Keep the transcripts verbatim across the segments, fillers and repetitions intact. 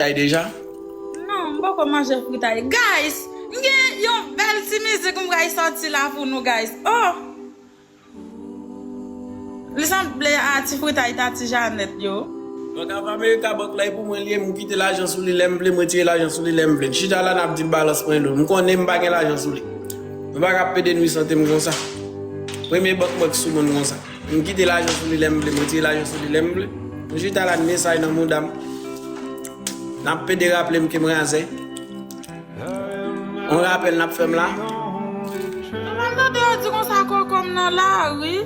fritay deja? Non, m poko manje fritay. Guys, m gen yon bèl ti mizik m pral sòti la pou nou, guys. Oh! Li sanble a ti fritay Tati Janèt yo. Bank of America, bank la e pou mwen li ye, m kite lajan sou li lè m vle, m retire lajan sou li lè m vle. N chita la n ap di l balans mwen lou. M konnen m pa gen lajan sou li. M pa ka ap pede nwi sante m konsa. Premye bank mwen k sou moun konsa. M kite lajan sou li lè m vle, m retire lajan sou li lè m vle. M chita la n mesaj nan mouda m. N ap pede raple m ke m razè. On rapèl n ap fè m la. Mwen tande yo di konsa koko m nan lari.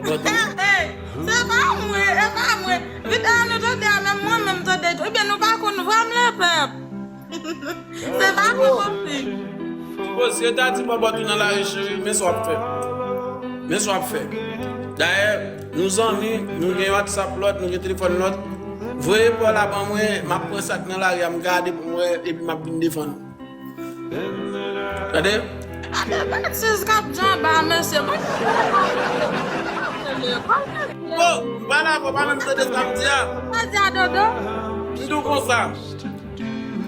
Se pa mwen, e pa mwen. Vit a nou tande a, menm mwen menm tande tou. Ebyen nou pa konn vwa m lepèp. Se pa mwen konpli. Sipoze yo ta di bòbòt ou nan lari cheri, men sa w ap fè. Men sa w ap fè. Dayè, nou zanmi, nou gen WhatsApp lòt, nou gen telefòn lòt. Voye pa w la ban mwen, m ap pran sa k nan lari a, m gade pou m wè, epi m ap vin defann ou. Tande? Gade betiz k ap di anba a, mesye. Mwen Bon, m pale avè w, pa menm tande sa m di a. Sa di a Dodo? M di w konsa.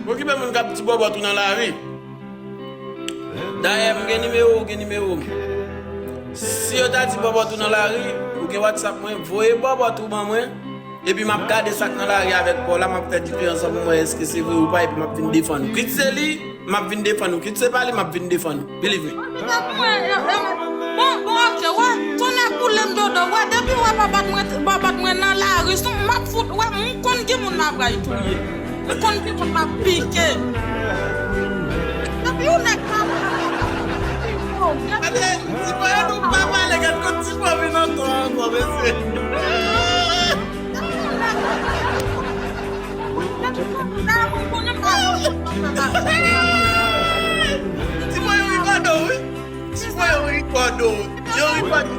Okipe moun k ap di bòbòt ou nan lari. Dayè, m gen nimewo w, ou gen nimewo m. Si yo ta di bòbòt ou nan lari, ou gen WhatsApp mwen, voye bòbòt ou ban mwen. Epi m ap gade sa k nan lari avèk pa w la, m ap fè diferans lan pou m wè èske se vre ou pa, epi m ap vin defann ou. Kit se li, m ap vin defann ou. Kit se pa li, m ap vin defann ou. Believe me. Bon, bon, ok, wè, tonnè boule m Dodo, wè, depi wè bòbòt mwen, bòbòt mwen nan lari, sou m ap fout, wè, m konn ki moun m ap pral touye. M konn ki moun m ap pike. Depi yon nèg pa pale, ti pa nou pa pale, gad kot ti pa vin antre ankò, mesye. Ti mwen yo rekòde w, wi. Ti mwen yo rekòde w. Yo rekòde.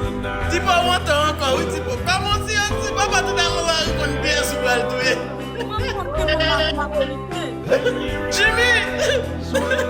Ti mwen w antan ankò, wi, ti mwen. Kòman si yo, si papa tout a mwen va rekonn pyès ou pral touye? Jimmy!